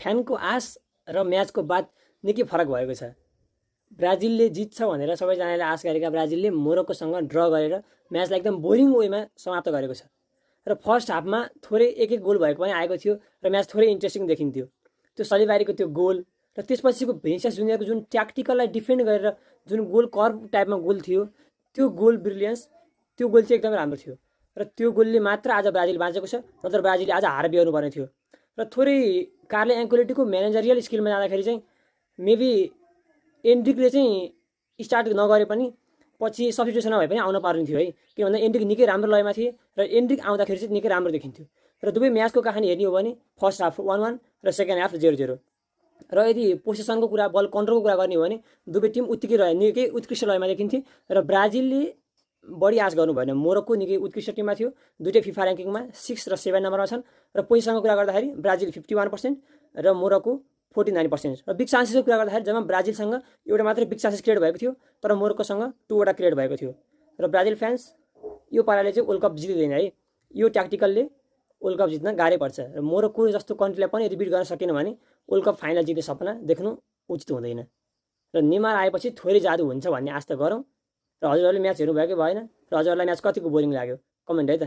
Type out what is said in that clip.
फ्यानको आश र म्याचको बाद निकै फरक भएको छ। ब्राजिलले जित्छ भनेर सबैजनाले आश गरेका ब्राजिलले मोरक्कोसँग ड्र गरेर म्याचलाई एकदम बोरिङ वेमा समाप्त गरेको छ र फर्स्ट हाफमा थोरै एक गोल भएको पनि आएको थियो र म्याच थोरै इन्ट्रेस्टिङ देखिन्थ्यो। त्यो सलिबारीको त्यो गोल र त्यसपछिको भेनिसियस जुनियरको जुन ट्याक्टिकललाई डिफेन्ड गरेर जुन गोल कर्भ टाइपमा गोल थियो, त्यो गोल ब्रिलियन्स, त्यो गोल चाहिँ एकदमै राम्रो थियो र त्यो गोलले मात्र आज ब्राजिल बाँचेको छ, नत्र ब्राजिलले आज हार बिहोर्नु पर्ने थियो। र थोरै कार्लो एन्कोलेटीको म्यानेजरियल स्किलमा जाँदाखेरि चाहिँ मेबी एन्ड्रिकले चाहिँ स्टार्ट नगरे पनि पछि सब्स्टिट्युसनमा भए पनि आउन पर्ने थियो है, किन भन्दा एन्ड्रिक निकै राम्रो लयमा थिए र एन्ड्रिक आउँदाखेरि चाहिँ निकै राम्रो देखिन्थ्यो। र दुवै म्याचको कहानी हेर्ने हो भने फर्स्ट हाफ 1-1 र सेकेन्ड हाफ 0-0 र यदि पोसेसनको कुरा, बल कन्ट्रोलको कुरा गर्ने हो भने दुवै टिम उत्तिकै रहे, निकै उत्कृष्ट लयमा देखिन्थे र ब्राजिलले बढी आश गर्नु भएन। मोरक्को निकै उत्कृष्ट टिममा थियो, दुईटै फिफा ऱ्याङ्किङमा 6 र 7 नम्बरमा छन् र पोजिसनको कुरा गर्दाखेरि ब्राजिल 51% र मोरक्को 49% र बिग चान्सेसको कुरा गर्दाखेरि जम्मा ब्राजिलसँग एउटा मात्रै बिग चान्सेस क्रिएट भएको थियो, तर मोरक्कोसँग 2वटा क्रिएट भएको थियो। र ब्राजिल फ्यान्स यो पाराले चाहिँ वर्ल्ड कप जित्दैन है, यो ट्याक्टिकलले वर्ल्ड कप जित्न गाह्रै पर्छ र मोरक्को जस्तो कन्ट्रीलाई पनि यदि बिट गर्न सकेन भने वर्ल्ड कप फाइनल जित्ने सपना देख्नु उचित हुँदैन र नेमार आएपछि थोरै जादु हुन्छ भन्ने आश त गरौँ। र हजुरहरूले म्याच हेर्नु भयो कि भएन र हजुरहरूलाई म्याच कतिको बोरिङ लाग्यो कमेन्ट है त।